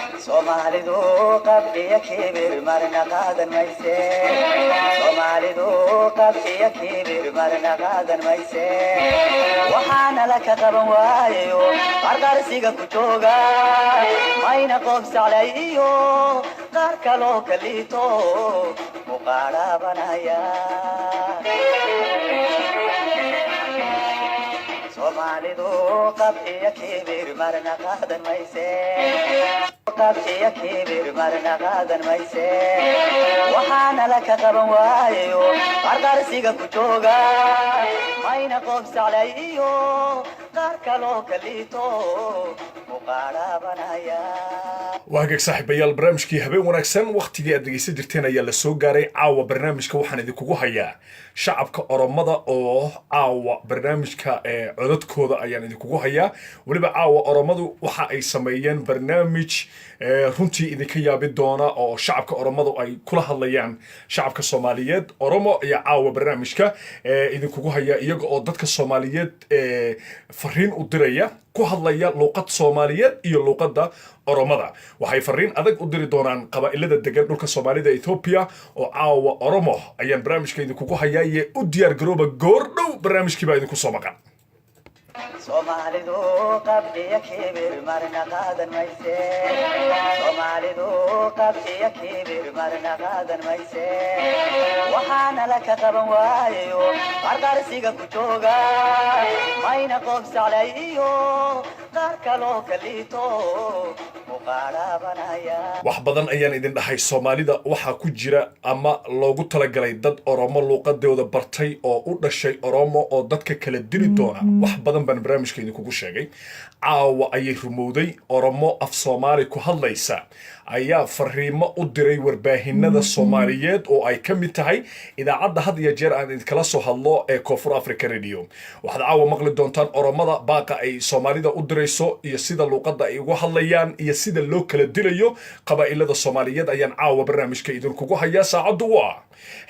Soomaalidu qab iyo kibir marna qaadan mayse. Soomaalidu qab iyo kibir marna qaadan mayse. Waxaana la ka qaban waayayo qarqarsiga ku jooga, mayna qof saclay iyo qaar kaloo kaliito ku qaadhaabanaya. Soomaalidu qab iyo kibir marna qaadan mayse. Qab iyo kibir marna qaadan mayse. Waxaana la ka qaban waayayo qarqarsiga ku jooga, mayna qof saclay iyo qaar kaloo kaliito ku qaadhaabanaya. Waa hagaag, saaxiibayaal, barnaamijkii Habeen Wanaagsan wakhtigii aad dhegeysan jirteen ayaa la soo gaaray. Caawa barnaamijka waxaan idinkugu hayaa shacabka Oromada oo caawa barnaamijka ee codadkooda ayaan idinkugu hayaa. Weliba caawa Oromadu waxa ay sameeyeen barnaamij runtii idinka yaabi doona oo shacabka Oromadu ay kula hadlayaan shacabka Soomaaliyeed. Oromo ayaa caawa barnaamijka idinkugu haya, iyaga oo dadka Soomaaliyeed fariin u diraya, ku hadlaya luuqad Soomaaliyeed iyo luuqadda Oromada. Waxay fariin adag u diri doonaan qabaa'ilada degan dhulka Soomaalida Ethiopia oo caawa Oromo ayaan barnaamijka idinkugu hayaaye. U diyaar garooba, goor dhow barnaamijkii baa idinku soo maqan. Soomaalidu qab iyo kibir marna qaadan mayse. Soomaalidu qab iyo kibir marna qaadan mayse. Waxaana la ka qaban waayayo qarqarsiga ku jooga, mayna qof saclay iyo qaar kaloo kaliito ku qaadhaabanaya. Wax badan ayaan idin dhahay, Soomaalida waxaa ku jira ama loogu talagalay dad Oromo luuqadooda bartay oo u dhashay Oromo oo dadka kala dili doona. Wax badan baan barnaamijka idinkugu sheegay. Caawa ayay rumowday. Oromo af Soomaali ku hadlaysa ayaa fariimo u diray warbaahinada Soomaaliyeed oo ay ka mid tahay idaacadda had iyo jeer aan idinkala soo hadlo ee Koonfur Africa Radio. Waxaad caawa maqli doontaan Oromada baaqa ay Soomaalida u dirayso iyo sida luuqadda ay ugu hadlayaan iyo sida loo kala dilayo qabaa'ilada Soomaaliyeed ayaan caawa barnaamijka idinkugu hayaa. Saacaddu waa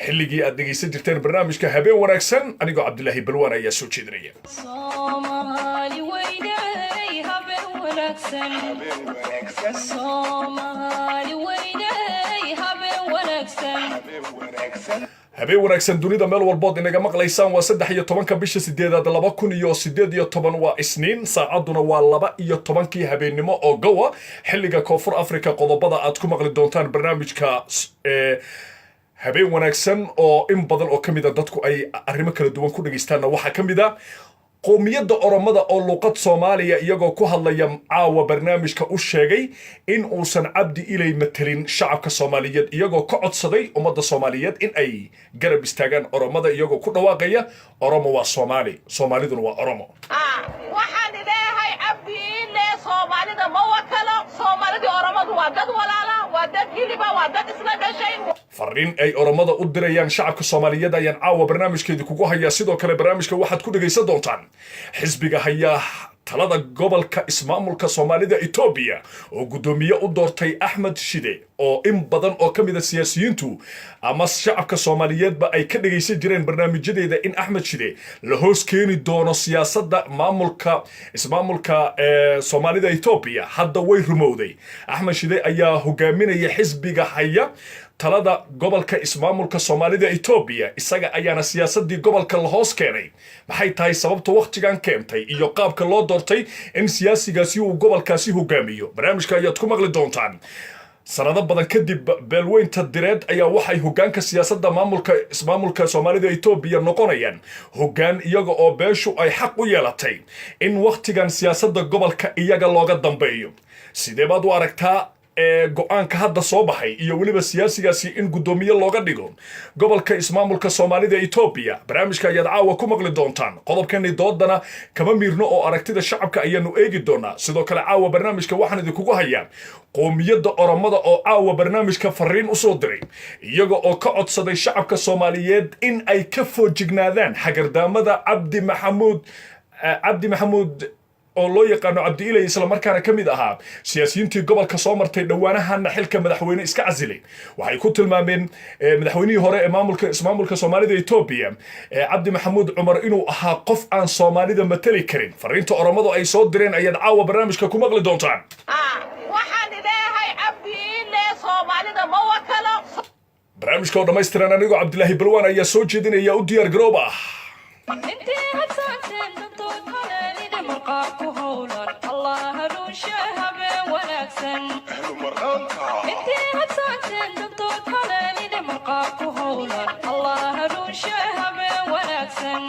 xilligii aad dhegaysan jirteen barnaamijka Habeen Wanaagsan. Anigoo Cabdilaahi Balwaan ayaa soo jeedinaya. Soomaali weyney, habeen wanaagsan. Soomaali weyney, habeen wanaagsan. Habeen wanaagsan dunida meel walbood inaga maqlaysaan. Waa 13-ka bisha sideedaad 2018, waa Isniin, saacadduna waa 12-kii habeennimo oo gowa xilliga Koonfur Africa. Qodobada aad ku maqli doontaan barnaamijka Habeen Wanaagsan oo in badan oo ka mid a dadku ay arrimo kala duwan ku dhegaystaanna waxaa ka mid a qowmiyadda Oromada oo luuqad Soomaaliya iyagoo ku hadlaya caawa barnaamijka u sheegay in uusan Cabdi Ilay matelin shacabka Soomaaliyeed, iyagoo ka codsaday ummadda Soomaaliyeed in ay garab istaagaan Oromada, iyagoo ku dhawaaqaya "Oromo waa Soomaali, Soomaaliduna waa Oromo". Waxaan ileeyahay, Cabdi Ile Soomaalida ma wakalo. Soomaalidii Oromadu waa dad walaala, waa dad hiliba, waa dad isla dhashay. Fariin ay Oromada u dirayaan shacabka Soomaaliyeed ayaan caawa barnaamijkeedi kugu hayaa. Sidoo kale barnaamijka waxaad ku dhegaysan doontaan xisbiga hayaa talada gobolka ismaamulka Soomaalida Etoobiya oo guddoomiye u doortay Axmed Shide, oo in badan oo ka mid a siyaasiyiintu ama shacabka Soomaaliyeedba ay ka dhegaysan jireen barnaamijyadeeda in Axmed Shide la hoos keeni doono siyaasadda maamulka ismaamulka Soomaalida Etoobiya. Hadda way rumowday. Axmed Shide ayaa hogaaminaya xisbiga haya talada gobolka ismaamulka Soomaalida Etoobiya, isaga ayaana siyaasadii gobolka la hoos keenay. Maxay tahay sababta wakhtigan keentay iyo qaabka loo doortay in siyaasigaasi uu gobolkaasi hogaamiyo? Barnaamijka ayaad ku maqli doontaan. Sanado badan kadib, beelweynta Direed ayaa waxay hogaanka siyaasadda maamulka ismaamulka Soomaalida Etoobiya noqonayaan hoggaan, iyaga oo beeshu ay xaq u yeelatay in wakhtigan siyaasadda gobolka iyaga looga dambeeyo. Sidee baad u aragtaa ee go-aanka hadda soo baxay iyo weliba siyaasigaasi in guddoomiye looga dhigo gobolka ismaamulka Soomaalida Etoobiya? Barnaamijka ayaad caawa ku maqli doontaan. Qodobkani doodana kama miirno oo aragtida shacabka ayaanu eegi doonaa. Sidoo kale caawa barnaamijka waxaan idinkugu hayaa qowmiyadda Oromada oo caawa barnaamijka fariin usoo diray, iyaga oo ka codsaday shacabka Soomaaliyeed in ay ka foojignaadaan xagardaamada Cabdi Maxamuud oo loo yaqaano Cabdi Ilay, islamarkaana ka mid ahaa siyaasiyiintii gobolka soo martay, dhowaanahana xilka madaxweyne iska casilay. Waxay ku tilmaameen madaxweynihii hore ee maamulka ismaamulka Soomaalida Etoobiya, Cabdi Maxamuud Cumar, inuu ahaa qof aan Soomaalida matali karin. Fariinta Oromadu ay soo direen ayaad caawa barnaamijka ku maqli doontaan. Waxaan ileeyahay Soomaalida ma wakalo. Barnaamijka oo dhammaystiran anigoo Cabdilaahi Balwaan ayaa soo jeedinaya. U diyaar garooba. Intii hadsaanteen dantood haleelide marqaa ku howlan, Allah hanuunshe, habeen wanaagsan. Intii hadsaanteen dantood haleelide marqaa ku howlan, Allah hanuunshe, habeen wanaagsan.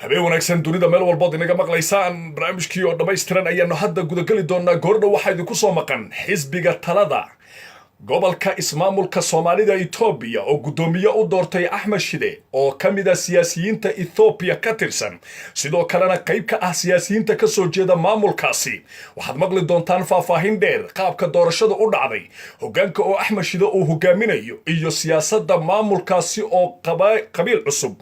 Habeen wanaagsan dunida meel walbood inaga maqlaysaan. Barnaamijkii oo dhammaystiran ayaanu hadda gudageli doonaa. Goordhow waxaa idinku soo maqan xisbiga talada gobolka ismaamulka Soomaalida Etoobiya oo guddoomiye u doortay Axmed Shide, oo ka mid ah siyaasiyiinta Ethoobiya ka tirsan, sidoo kalena qayb ka ah siyaasiyiinta ka soo jeeda maamulkaasi. Waxaad maqli doontaan faahfaahin dheer, qaabka doorashada u dhacday, hoggaanka oo Axmed Shide uu hogaaminayo, iyo siyaasadda maamulkaasi oo qabiil cusub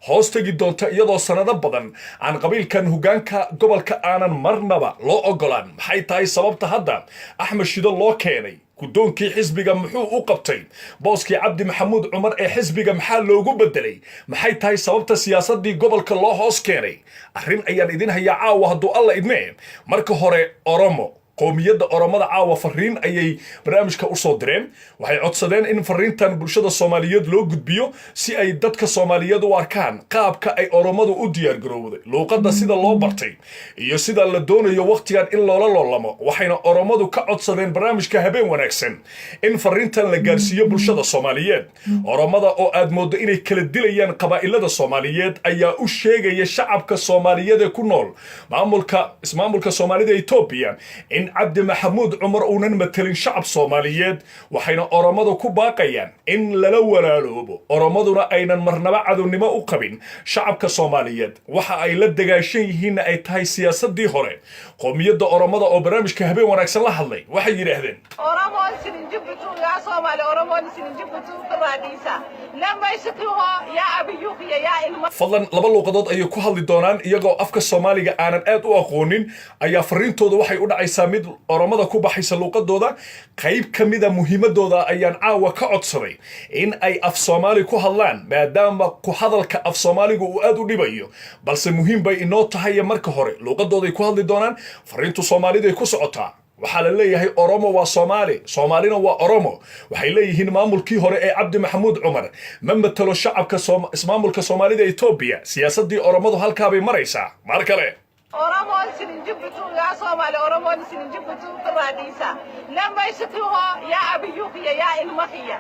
hoos tegi doonta, iyadoo sanado badan aan qabiilkan hoggaanka gobolka aanan marnaba loo ogolaan. Maxay tahay sababta hadda Axmed Shido loo keenay guddoonkii xisbiga? Muxuu u qabtay? Booskii Cabdi Maxamuud Cumar ee xisbiga maxaa loogu bedelay? Maxay tahay sababta siyaasadii gobolka loo hoos keenay? Arrin ayaan idin hayaa caawa hadduu Alla idmee. Marka hore, Oromo, qowmiyadda Oromada caawa fariin ayay barnaamijka usoo direen. Waxay codsadeen in fariintan bulshada Soomaaliyeed loo gudbiyo, si ay dadka Soomaaliyeed u arkaan qaabka ay Oromadu u diyaargarowday, luuqadda sida loo bartay iyo sida la doonayo wakhtigan in loola loolamo. Waxayna Oromadu ka codsadeen barnaamijka Habeen Wanaagsan in fariintan la gaarsiiyo bulshada Soomaaliyeed. Oromada oo aad mooddo inay kala dilayaan qabaa'ilada Soomaaliyeed ayaa u sheegaya shacabka Soomaaliyeed ee ku nool maamulka ismaamulka Soomaalida Etoobiya in Cabdi Maxamuud Cumar uunan matelin shacab Soomaaliyeed. Waxayna Oromadu ku baaqayaan in lala walaaloobo, Oromaduna aynan marnaba cadownimo u qabin shacabka Soomaaliyeed, waxa ay la dagaashan yihiinna ay tahay siyaasadii hore. Qowmiyadda Oromada oo barnaamijka Habeen Wanaagsan la hadlay waxay yidhaahdeen: Oromoon isinin jibbitu, yaa Soomaali, Oromoon isinin jibbitu irraa lammaysituu, yaa Abiyyuu kiyya, yaa ilma Fadlan, laba luuqadood ayay ku hadli doonaan. Iyagoo afka Soomaaliga aanan aad u aqoonin ayaa fariintooda waxay u dhacaysaa mid Oromada ku baxaysa luuqadooda. Qayb ka mida muhiimadooda ayaan caawa ka codsaday in ay af Soomaali ku hadlaan, maadaama ku hadalka af Soomaaliga uu aad u dhibayo, balse muhiim bay inoo tahay. Marka hore luuqadooday ku hadli doonaan. Fariintu Soomaaliday ku socotaa. Waxaa la leeyahay Oromo waa Soomaali, Soomaalina waa Oromo. Waxay leeyihiin maamulkii hore ee Cabdi Maxamuud Cumar ma matalo shacabka ismaamulka Soomaalida Etoobiya. Siyaasaddii Oromadu halkaabay maraysaa. Mar kale. Oromoon isinin jibbitu, yaa Soomaali, Oromoon isinin jibbitu irraa dhiisa. Lammaysituu, yaa Abiyyuu kiyya, yaa ilma kiyya,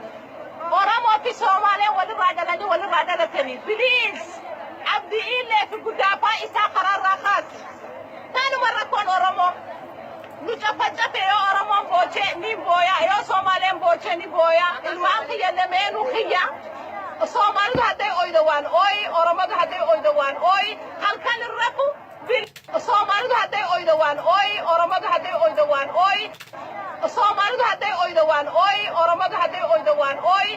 Oromoo fi Soomaaleen walirraa dhalanii, walirraa dhalatanii. Please, Abdi Illee fi guddaafaa isaa karaarraa kaasi. Tanuma rakkoon Oromoo nu cafacafe. Yoo Oromoon boochee ni booya, yoo Soomaaleen boochee ni booya. Ilmaan kiyya lameenuu kiyya. Soomaalidu hadday oydo waan ooy, Oromadu hadday oydo waan ooy. Halkan rafu. Soomaalidu hadday oydo waan ooy, Oromadu hadday oydo waan ooy. Soomaalidu hadday oydo waan ooy, Oromadu hadday oydo waan ooy.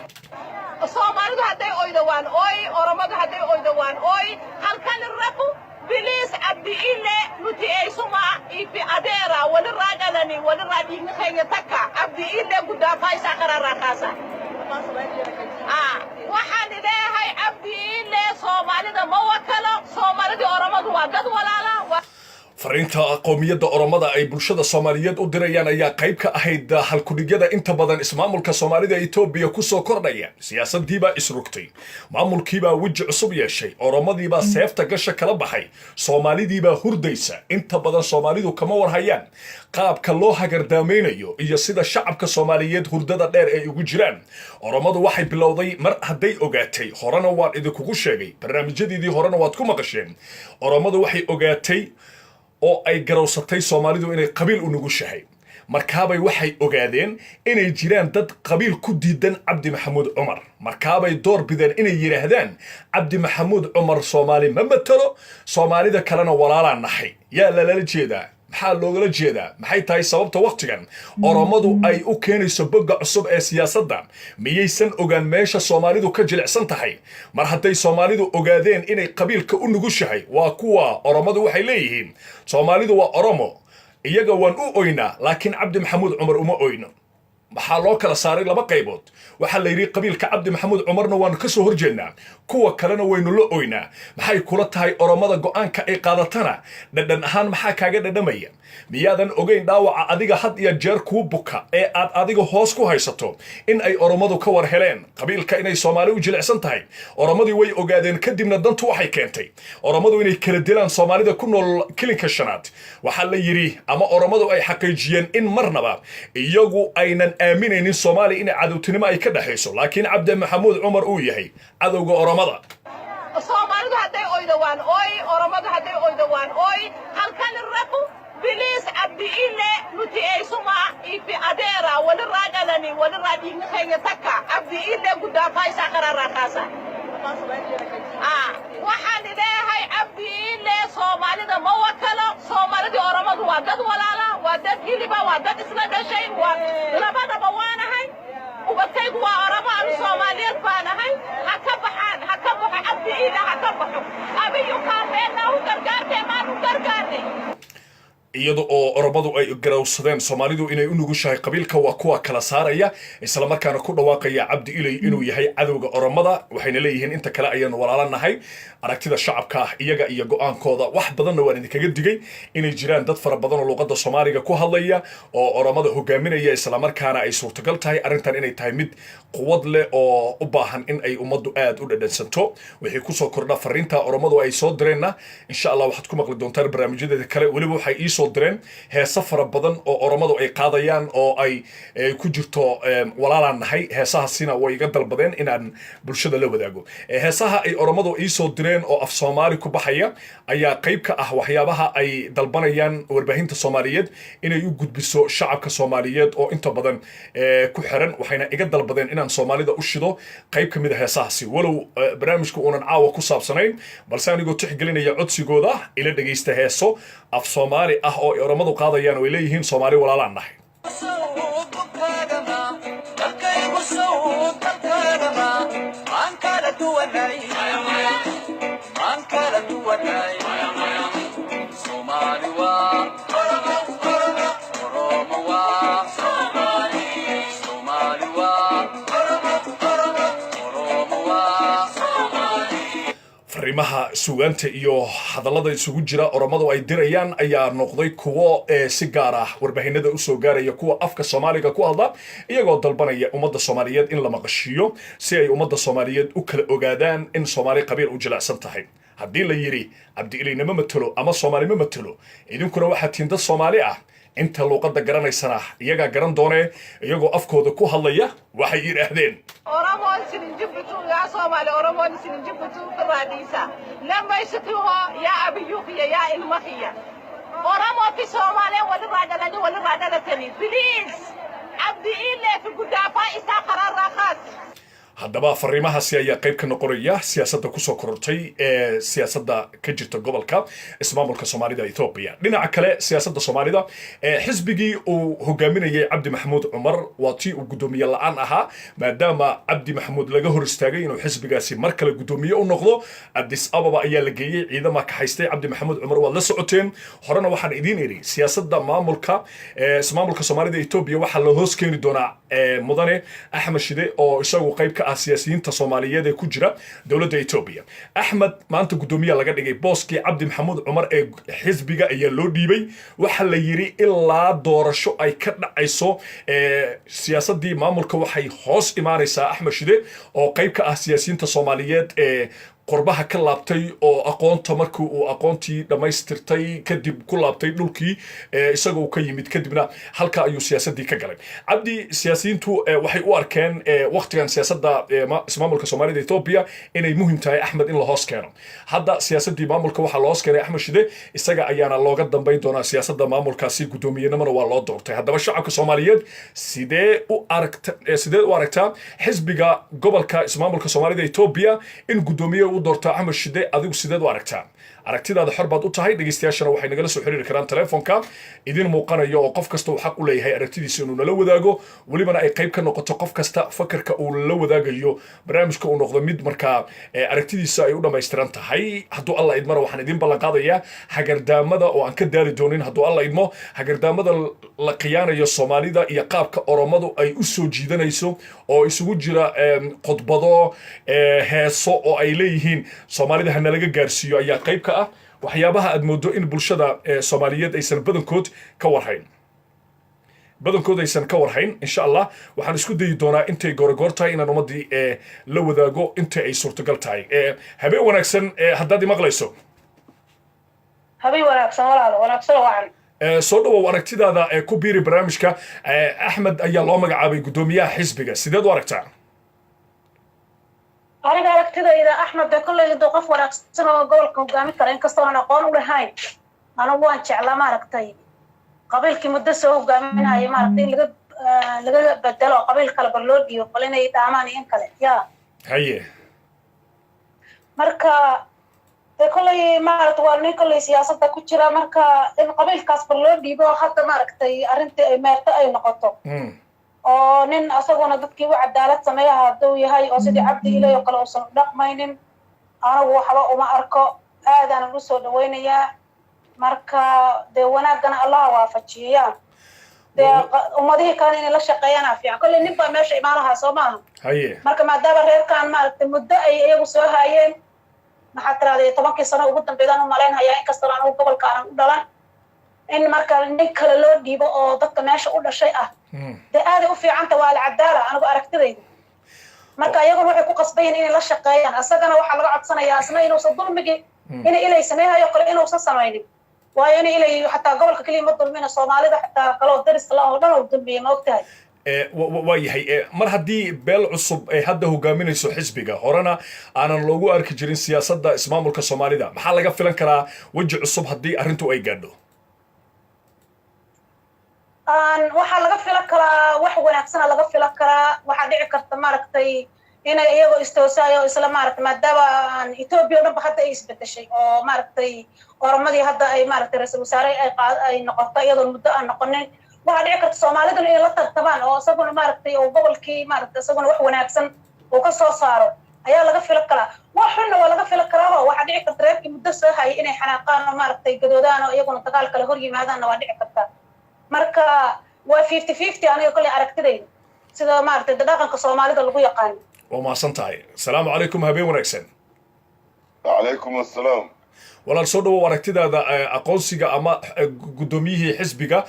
Soomaalidu hadday oydo waan ooy, Oromadu hadday oydo waan ooy. Halkan rafu. Please, Abdi Ile nuti eessuma ifi adeera, walirraa dhalanii, walirraa dhiigni keenya takka. Abdi Ile guddaafaa isaa karaarraa kaasa. Waxaan leeyahay Cabdi Ile Soomaalida ma wakalo. Soomaalidii Oromadu waa dad walaala. Fariinta qowmiyadda Oromada ay bulshada Soomaaliyeed u dirayaan ayaa qayb ka ahayd halkudhigyada inta badan ismaamulka Soomaalida Etoobiya kusoo kordhaya. Siyaasadiibaa isrugtay, maamulkiibaa weji cusub yeeshay, Oromadiibaa seefta gasha kala baxay, Soomaalidiibaa hurdaysa. Inta badan Soomaalidu kama warhayaan qaabka loo hagardaamaynayo iyo sida shacabka Soomaaliyeed hurdada dheer ay ugu jiraan. Oromadu waxay bilowday mar hadday ogaatay, horena waan idinkugu sheegay, barnaamijyadeedii horena waad ku maqasheen, Oromadu waxay ogaatay oo ay garowsatay Soomaalidu inay qabiil u nugushahay. Markaabay waxay ogaadeen inay jiraan dad qabiil ku diidan Cabdi Maxamuud Cumar. Markaabay door bideen inay yidhaahdaan Cabdi Maxamuud Cumar Soomaali ma matalo, Soomaalida kalena walaalaa naxay. Yaa lalala jeedaa? Maxaa loogala jeedaa? Maxay tahay sababta wakhtigan Oromadu ay u keenayso bogga cusub ee siyaasadda? Miyaysan ogaan meesha Soomaalidu ka jilicsan tahay? Mar hadday Soomaalidu ogaadeen inay qabiilka u nugushahay, waa kuwa Oromadu waxay leeyihiin Soomaalidu waa Oromo, iyaga waan u oynaa, laakiin Cabdi Maxamuud Cumar uma oyno. Waxaa loo kala saaray laba qaybood. Waxaa la yidhi qabiilka Cabdi Maxamuud Cumarna waanu ka soo horjeednaa, kuwa kalena waynu la oynaa. Maxay kula tahay Oromada go'aanka ay qaadatana? Dhadhan ahaan maxaa kaaga dhadhamaya? Miyaadan ogeyn dhaawaca adiga had iyo jeer kuu buka ee aad adiga hoos ku haysato in ay Oromadu ka war heleen qabiilka inay Soomaali u jilicsan tahay? Oromadii way ogaadeen. Kadibna dantu waxay keentay Oromadu inay kala dilaan Soomaalida ku nool Kilinka Shanaad. Waxaa la yidhi ama Oromadu ay xaqiijiyeen in marnaba iyagu aynan aaminaynin Soomaaliya inay cadowtinimo ay ka dhexayso, laakiin Cabdi Maxamuud Cumar uu yahay cadowga Oromada. Soomaalidu hadday oydo waan oy, Oromadu hadday oydo waan oy. Halkan rafu, please, Abdi Ile nuti eysuma ifi adeera walirraa dhalani, walirraa dhiigni keenya takka. Abdi Ile guddaafaa isaa qararraa kaasa. Waxaan leeyahay, Abdi Ile Soomaalida ma wakalo. Soomaalidii Oromadu waa dad walaala, waa dad hiliba, waa dad isla dhashay. Waa labadaba waanahay. Ubadkaygu waa Oromo, anu Soomaaliyeed baanahay. Ha ka baxaan, ha ka baxo Cabdi Ile, ha ka baxo. Abiyu kaalmeennaa u gargaartee maanu gargaarnay. Iyada oo Oromadu ay garowsadeen Soomaalidu inay u nugushahay qabiilka, waa kuwa kala saaraya, islamarkaana ku dhawaaqaya Cabdi Iley inuu yahay cadowga Oromada. Waxayna leeyihiin inta kale ayaanu walaalanahay. Aragtida shacabka ah iyaga iyo go'aankooda. Wax badanna waan idinkaga digay inay jiraan dad fara badan oo luuqadda Soomaaliga ku hadlaya oo Oromada hogaaminaya, islamarkaana ay suurtagal tahay arrintan inay tahay mid quwad leh oo u baahan in ay ummaddu aad u dhadhansanto. Wixii kusoo kordha fariinta Oromadu ay soo direenna, insha Allah, waxaad ku maqli doontaan barnaamijyadeeda kale. Weliba waxay iisoo direen heese fara badan oo Oromadu ay qaadayaan oo ay ku jirto "Walaalaan nahay". Heesahaasina way iga dalbadeen inaan bulshada la wadaago. Heesaha ay Oromadu iisoo direen oo af Soomaali ku baxaya ayaa qayb ka ah waxyaabaha ay dalbanayaan warbaahinta Soomaaliyeed inay u gudbiso shacabka Soomaaliyeed oo inta badan ku xiran. Waxayna iga dalbadeen inaan Soomaalida u shido qayb ka mid a heesahaasi, walow barnaamijku uunan caawa ku saabsanayn, balse anigoo tixgelinaya codsigooda, ila dhegaysta heeso af Soomaali ah oo ay Oromadu qaadayaan oo ay leeyihiin "Soomaali walaalaan nahay". Dalkaygu sow dalkaagama waan kala duwanay, waan kala duwanay. Soomaali waa Oromo, Oromo, Oromo waa Soomaali. Soomaali waa Oromo, Oromo, Oromo waa Soomaali. Fariimaha sugaanta iyo hadallada isugu jira Oromadu ay dirayaan ayaa noqday kuwo si gaar ah warbaahinada usoo gaaraya kuwa afka Soomaaliga ku hadla, iyagoo dalbanaya ummadda Soomaaliyeed in la maqashiiyo si ay ummadda Soomaaliyeed u kala ogaadaan in Soomaali qabiil u jilicsan tahay. Haddii la yidhi Cabdi Ilaynama matelo ama Soomaali ma matelo, idinkuna waxaad tihiin dad Soomaali ah. Inta luuqadda garanaysana iyagaa garan doonee, iyagoo afkooda ku hadlaya waxay yidhaahdeen: Oromoon isin jibbitu, yaa Soomaali, Oromoon isin jibbitu irraa lammaysitu hoo, yaa Abiyyuu kiyya, yaa ilma kiyya. Oromoo fi Soomaaleen walirraa dhalanii, walirraa dhalatanii. Please, Abdi Illee fi guddaafaa isaa karaarraa kaasi. Haddaba fariimahaasi ayaa qayb ka noqonaya siyaasadda kusoo korortay ee siyaasadda ka jirta gobolka Ismaamulka Soomaalida Ethiopia. Dhinaca kale, siyaasadda Soomaalida, xisbigii uu hogaaminayay Cabdi Maxamuud Cumar waa tii uu guddoomiye la'aan ahaa, maadaama Cabdi Maxamuud laga hor istaagay inuu xisbigaasi mar kale guddoomiye u noqdo. Addis Ababa ayaa la geeyey, ciidama kaxaystay Cabdi Maxamuud Cumar, waad la socoteen. Horena waxaan idiin idhi siyaasadda maamulka Ismaamulka Soomaalida Ethiopia waxaa la hoos keeni doonaa mudane Axmed Shide, oo isagu qayb ka ah siyaasiyiinta Soomaaliyeed ee ku jira dowladda Ethiopia. Axmed maanta guddoomiya laga dhigay, booskii Cabdi Maxamuud Cumar ee xisbiga ayaa loo dhiibay. Waxaa la yidhi ilaa doorasho ay ka dhacayso, siyaasaddii maamulka waxay hoos imaanaysaa Axmed Shide, oo qayb ka ah siyaasiyiinta Soomaaliyeed ee qurbaha ka laabtay, oo aqoonta markii uu aqoontii dhammaystirtay kadib ku laabtay dhulkii isagoo ka yimid. Kadibna halka ayuu siyaasaddii ka galay Cabdi. Siyaasiyiintu waxay u arkeen waqtigan siyaasadda Ismaamulka Soomaalida Ethiopia inay muhim tahay Axmed in la hoos keeno. Hadda siyaasaddii maamulka waxaa la hoos keenay Axmed Shide, isaga ayaana looga dambayn doonaa siyaasadda maamulkaasi, guddoomiyenimona waa loo doortay. Haddaba shacabka Soomaaliyeed, sidee u aragtaa xisbiga gobolka Ismaamulka Soomaalida Ethiopia in guddoomiye u doorto Axmed Shide? Adigu sideed u aragtaa? Aragtidaada xor baad u tahay. Dhegeystayaashana waxay nagala soo xiriiri karaan telefonka idin muuqanayo, oo qof kasta uu xaq u leeyahay aragtidiisa inuu nala wadaago, welibana ay qayb ka noqoto qof kasta fakarka uu la wadaagayo barnaamijka uu noqdo mid markaa aragtidiisa ay u dhammaystiran tahay. Hadduu Alla idmana, waxaan idin ballan qaadayaa hagardaamada oo aan ka daali doonin, hadduu Alla idmo, hagardaamada la khiyaanayo Soomaalida iyo qaabka Oromadu ay u soo jiidanayso, oo isugu jira khudbado, heeso oo ay leeyihiin Soomaalida ha nalaga gaarsiiyo, ayaa qayb ka ah waxyaabaha aad moodo in bulshada Soomaaliyeed aysan badankood ka warhayn, badankood aysan ka warhayn. Insha Allah waxaan isku dayi doonaa intay goorogoor tahay inaan ummaddii la wadaago inta ay suurtagal tahay. Habeen wanaagsan, haddaad imaqlayso. Habeen wanaagsan, walaalo, wanaagsan, wacan. Soo dhawow, aragtidaada ee ku biiri barnaamijka. Axmed ayaa loo magacaabay guddoomiyaha xisbiga, sideed u aragtaa? Aniga aragtidayda, Axmed de kolley haduu qof wanaagsan oo gobolka hogaamin kara, inkastoo aan aqoon u lahayn, anigu waan jeclaa, maaragtay, qabiilkii muddo soo hogaaminaya, maaragtay, in laga bedelo, qabiil kale bal loo dhiibo, bal inay dhaamaan iyo in kale ya. Marka de kolley, maaragta, waa nin kolley siyaasadda ku jira, marka in qabiilkaas bal loo dhiibo hadda, maaragtay, arrintii ay meerto ay noqoto oo nin asaguna dadkii u cadaalad sameeya hadduu yahay, oo sidii Cabdi Ilay oo kale uusan u dhaqmaynin, anigu waxba uma arko, aadaanan usoo dhawaynayaa. Marka dee wanaaggana Allaha waafajiya. Dee ummadihii kalena inay la shaqeeyaana fiican. Kolley nin baa meesha imaanahaa, soo maaha? Marka maadaama reerkan, maaragtay, muddo ay iyagu soo haayeen, maxaa tiraahday, 10kii sano ugu dambeydaan u malaynhayaa, inkastoo anigu gobolka aanan u dhalan, in marka nin kale loo dhiibo oo dadka meesha u dhashay ah, dee aaday u fiicanta, waa alcadaala anigu aragtidayda. Marka iyaguna waxay ku qasban yihiin inay la shaqeeyaan. Isagana waxaa laga codsanayaa isna inuusan dulmigii ina Ilay sameynhayo kale inuusan samaynin, waayo ina Ilay xataa gobolka keliya ma dulmina, Soomaalida xataa kaloo daris la oo dhan oo dulmiyay, ma ogtahay? Waa yahay. Mar haddii beel cusub ay hadda hogaaminayso xisbiga, horena aanan loogu arki jirin siyaasadda ismaamulka Soomaalida, maxaa laga filan karaa weji cusub haddii arrintu ay gaadho? Waxaa laga filan karaa wax wanaagsana laga filan karaa. Waxaa dhici karta, maaragtay, inay iyagoo istoosaayo isla, maaragtay, maadaama aan Etoobiya o dhan ba hadda ay isbedeshay oo, maaragtay, Oromadii hadda ay, maaragtay, ra-iisul wasaare ay qaad ay noqoto iyadoon muddo aan noqonin, waxaa dhici karta Soomaaliduna inay la tartamaan oo isaguna, maaragtay, oo gobolkii, maaragtay, isaguna wax wanaagsan uu ka soo saaro ayaa laga filan karaa. Wax xunna waa laga filan karaa, oo waxaa dhici karta reerkii muddo soo hayay inay xanaaqaan oo, maaragtay, gadoodaan oo iyaguna dagaal kale hor yimaadaanna waa dhici kartaa. Marka waa 50-50 aniga kolley aragtidayda, sida, maaragtay, dhaqanka Soomaalida lagu yaqaano. Waa mahadsan tahay. Asalaamu calaykum, habeen wanaagsan. Calaykum assalaam. Walaal, soo dhawow, aragtidaada. Aqoonsiga ama guddoomiyihii xisbiga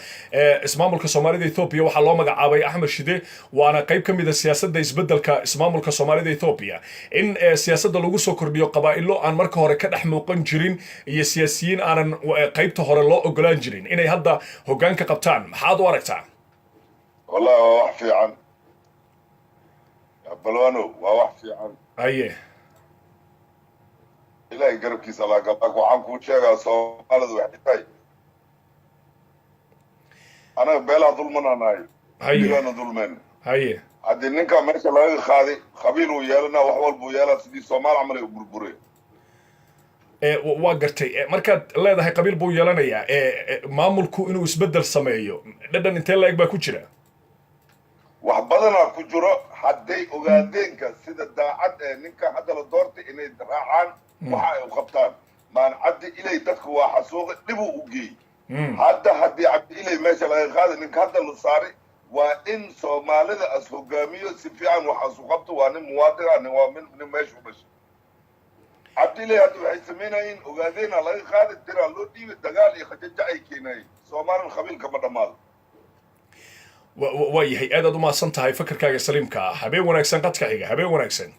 ismaamulka Soomaalida Etoobiya waxaa loo magacaabay Axmed Shide, waana qayb ka mid a siyaasadda isbeddelka ismaamulka Soomaalida Etoobiya, in siyaasadda lagu soo kordhiyo qabaa'ilo aan marka hore ka dhex muuqan jirin iyo siyaasiyiin aanan qaybta hore loo ogolaan jirin inay hadda hoggaanka qabtaan. Maxaad u aragtaa? Wallahi waa wax fiican, Balwano, waa wax fiican. Ilaahay garabkiisa Allah gabak. Waxaan kuu sheegaa, Soomaalidu waxay tahay anaga beelaha dulmananahay. Digaana dulmeen. Haddii ninka meesha laga qaaday, qabiil uu yeelana, wax walbuu yeelaa, sidii Soomaal camal ay u burbureen. Waa gartay. Markaad leedahay qabiil buu yeelanayaa, maamulku inuu isbeddel sameeyo, dhadhan intee la-eg baa ku jira? Wax badanaa ku jiro hadday ogaadeenka sida daacad ee ninka hadda la doortay inay raacaan, waxa ay u qabtaan. Maan Cabdi Ilay dadka waa xasuuqi, dhibuu u geeyey. Hadda haddii Cabdi Ilay meesha laga qaaday, ninka hadda la saaray waa in Soomaalida as hogaamiyo si fiican wax asu qabto. Waa nin muwaadin ah, nin waa nin meesha u dhashay. Cabdi Ilay hadda waxay samaynayeen, ogaadeena laga qaaday, diraa loo dhiibay, dagaal iyo khajaja ay keenayeen. Soomaalina qabiilka ma dhammaado. Waa yahay, aad aad u mahadsan tahay fakarkaaga saliimka ah. Habeen wanaagsan. Qadka xiga, habeen wanaagsan.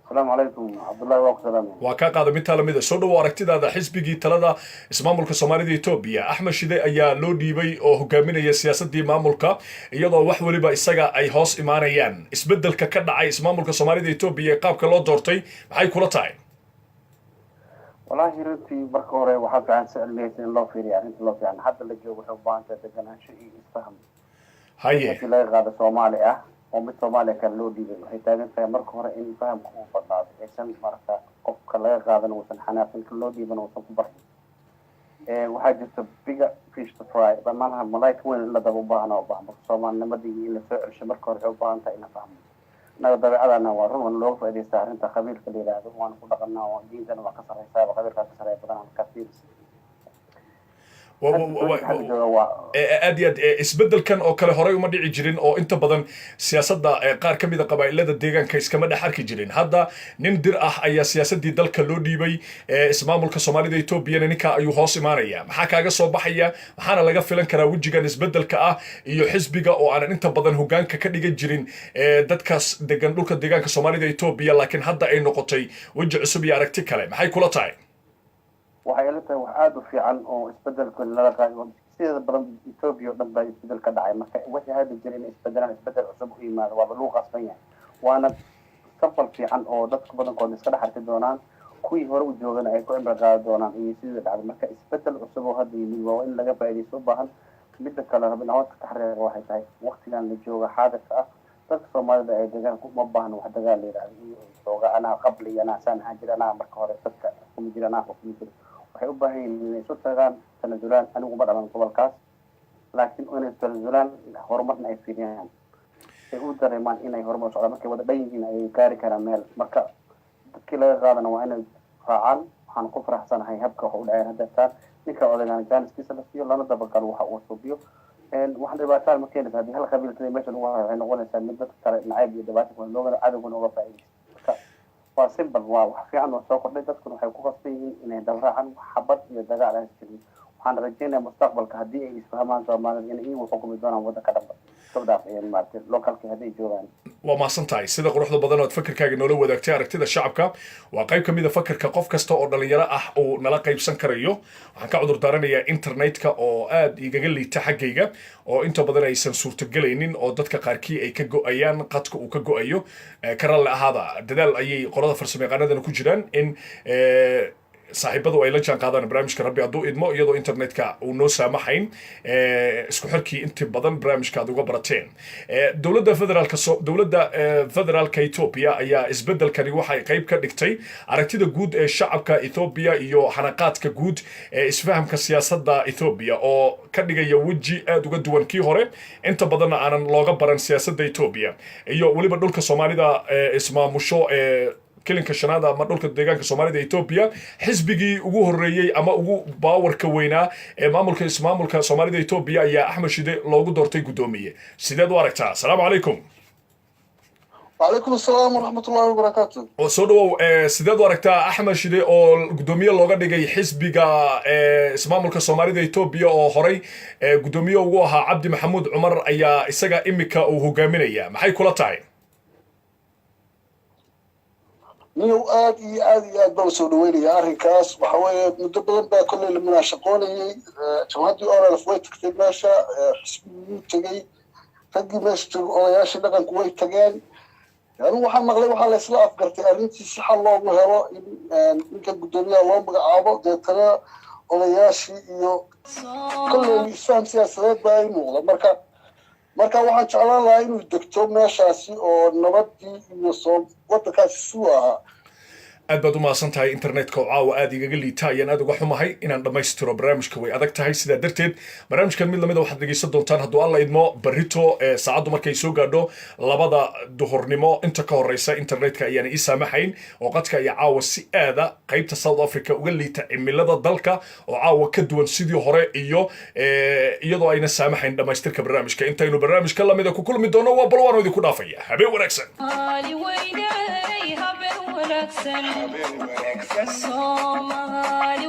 Asalaamu calaykum, Cabdullahi, waa ku salaamay. Waa kaa qaada mid taa lamida. Soo dhawow, aragtidaada. Xisbigii talada ismaamulka Soomaalida Etoobiya, Axmed Shide ayaa loo dhiibay oo hogaaminaya siyaasadii maamulka, iyadoo wax weliba isaga ay hoos imaanayaan. Isbedelka ka dhacay ismaamulka Soomaalida Etoobiya ee qaabka loo doortay, maxay kula tahay? Wallaahi runtii, marka hore waxaa fiican si cilmiyeysan in loo fiiriyo arrinta. Loo fiican hadda la joogo waxay u baahan tahay deganaansho iyo isfaham. Markii laga qaado Soomaali ah. Oo mid Soomaaliya kale loo dhiibay, waxay taagan tahay marka hore in fahamka uu badnaado, aysan marka qofka laga qaadan uusan xanaaqin, ka loo dhiibana uusan ku barxin. Waxaa jirta bigger fish to fry, malaha malaayka weyn in la daba u baahana u baahan. Marka Soomaalinimadii in la soo celsho marka hore waxay u baahan tahay in la fahmo. Innaga dabeecadana waa run, waana looga faa'idaystaa arrinta qabiilka la yidhaahdo, waana ku dhaqanaa oo diintana waa ka sarreysaaba, qabiilkaa ka sarreeya badanaa markaa fiiris. Xagga jooga waa Aad iyo aad isbeddelkan oo kale horey uma dhici jirin, oo inta badan siyaasadda qaar ka mid a qabaa'ilada deegaanka iskama dhex arki jirin. Hadda nin Dir ah ayaa siyaasaddii dalka loo dhiibay, ismaamulka Soomaalida Etoobiyana ninkaa ayuu hoos imaanaya. Maxaa kaaga soo baxaya? Maxaana laga filan karaa wejigan isbeddelka ah iyo xisbiga oo aanan inta badan hogaanka ka dhigan jirin dadkaas degan dhulka deegaanka Soomaalida Etoobiya, laakiin hadda ay noqotay weji cusub iyo aragti kale? Maxay kula tahay? Waxay ila tahay wax aada u fiican oo isbedelka lala qaado. Sideeda badan Etoobiya oo dhan baa isbedel ka dhacay. Marka wixii hadda jira inay isbedelaan, isbedel cusub u yimaado, waaba lagu qasban yahay, waana mustaqbal fiican oo dadka badankood iska dhex arki doonaan, kuwii hore u joogana ay ku cibro qaadan doonaan iyo sidii dhacday. Marka isbedel cusub oo hadda yimid waa in laga faa'iidaysto u baahan. Midda kale rabin hoosta ka xariiqa waxay tahay, waqtigan la jooga xaadirka ah, dadka Soomaalida ee deegaanka uma baahna wax dagaal la yidhaahdo iyo xooga anaa qabli, anaa saan ahaan jira, anaa marka hore dadka xukumi jira, anaa xukumi jira. Waxay u baahan yihiin inay isu tagaan, tanasulaan. Anigu ma dhalan gobolkaas, laakiin inay tanasulaan, horumarna ay fiiriyaan, ay u dareemaan inay horumar socdaan. Markay wada dhan yihiin ayay gaari karaan meel. Marka dadkii laga qaadana waa inay raacaan. Waxaan ku faraxsanahay habka wax u dhaceen hadeertaan. Ninka odaygaan jaaniskiisa la siiyo, lana dabagalo waxa uu suubiyo. Waxaan dhibaataan ma keenaysa haddii hal qabiil kaliya meesha lagu hayo, waxay noqonaysaa mid dadka kale nacayb iyo dhibaato kuma loogana cadowgana uga faa'iidaysta. Marka waa simple, waa wax fiican oo soo kordhay. Dadkuna waxay ku qasban yihiin inay dabraacaan, wax xabad iyo dagaal aan jirin. Waxaan rajaynayaa mustaqbalka haddii ay isfahmaan Soomaalida inay iyagu xukumi doonaan waddanka dhanba gabdhaaf maaragtay localka hadday joogaan. Waa mahadsan tahay sida quruxda badan ood fakarkaaga noola wadaagtay. Aragtida shacabka waa qayb ka mid a fakarka qof kasta oo dhalinyaro ah uu nala qaybsan karayo. Waxaan ka cudur daaranayaa internetka oo aad igaga liita xaggayga, oo inta badan aysan suurtagelaynin, oo dadka qaarkii ay ka go'ayaan, qadka uu ka go'ayo. Ka ralli ahaada. Dadaal ayay qolada farsamayaqaanadana ku jiraan in saaxiibadu ay la jaan qaadaan barnaamijka, Rabbi hadduu idmo, iyadoo internetka uu noo saamaxayn isku xirkii intii badan barnaamijka aad uga barateen. Dowladda federaalka, dowladda federaalka Ethiopia ayaa isbedelkani waxay qayb ka dhigtay aragtida guud ee shacabka Ethiopia iyo xanaqaadka guud ee isfahamka siyaasadda Ethiopia, oo ka dhigaya weji aad uga duwan kii hore, inta badanna aanan looga baran siyaasadda Ethiopia iyo weliba dhulka Soomaalida ismaamusho ee Kilinka Shanaad ama dhulka deegaanka Soomaalida Ethiopia. Xisbigii ugu horreeyey ama ugu baawarka weynaa ee maamulka ismaamulka Soomaalida Ethiopia ayaa Axmed Shide loogu doortay guddoomiye. Sideed u aragtaa? Asalaamu calaykum. وعليكم السلام ورحمة الله وبركاته. Oo soo dhawow. Sideed u aragtaa Axmed Shide oo guddoomiye looga dhigay xisbiga ismaamulka Soomaalida Ethiopia, oo horay guddoomiye ugu ahaa Cabdi Maxamuud Cumar ayaa isaga imika uu hogaaminaya? Maxay kula tahay? Niyow, aad iyo aad iyo aad baan usoo dhaweynaya arrinkaas. Waxa weeye muddo badan baa kolley la munaashaqoonayay. Jamhaddii ONLF way tagtay meesha, xisbigii wuu tegey, raggii meesha joogay, odayaashii dhaqanku way tageen. Anigu waxaan maqlay waxaa la isla afgartay arrintii si xal loogu helo in ninka guddoomiyaha loo magacaabo. Deetana odayaashii iyo kolley isfaham siyaasadeed baa ay muuqda. Marka waxaan jeclaan lahaa inuu degto meeshaasi oo nabadii iyo soo waddankaasi suu ahaa. Aad baad u mahadsan tahay. Internetka oo caawa aad igaga liita ayaan aad uga xumahay. Inaan dhammaystiro barnaamijka way adag tahay. Sidaa darteed barnaamijkan mid lamida waxaad dhegeysan doontaan, hadduu Alla idmo, barrito ee saacaddu markay soo gaadho 2-da duhurnimo. Inta ka horeysa internetka ayaana ii saamaxayn, oo qadka ayaa caawa si aada qaybta South Africa uga liita, cimilada dalka oo caawa ka duwan sidii hore iyo iyadoo ayna saamaxayn dhammaystirka barnaamijka. Intaynu barnaamijka lamida ku kulmi doono, waa Balwaano idinku dhaafaya. Habeen wanaagsan. Soomaali weynay, habeen wanaagsan. Habeen wanaagsan. Soomaali.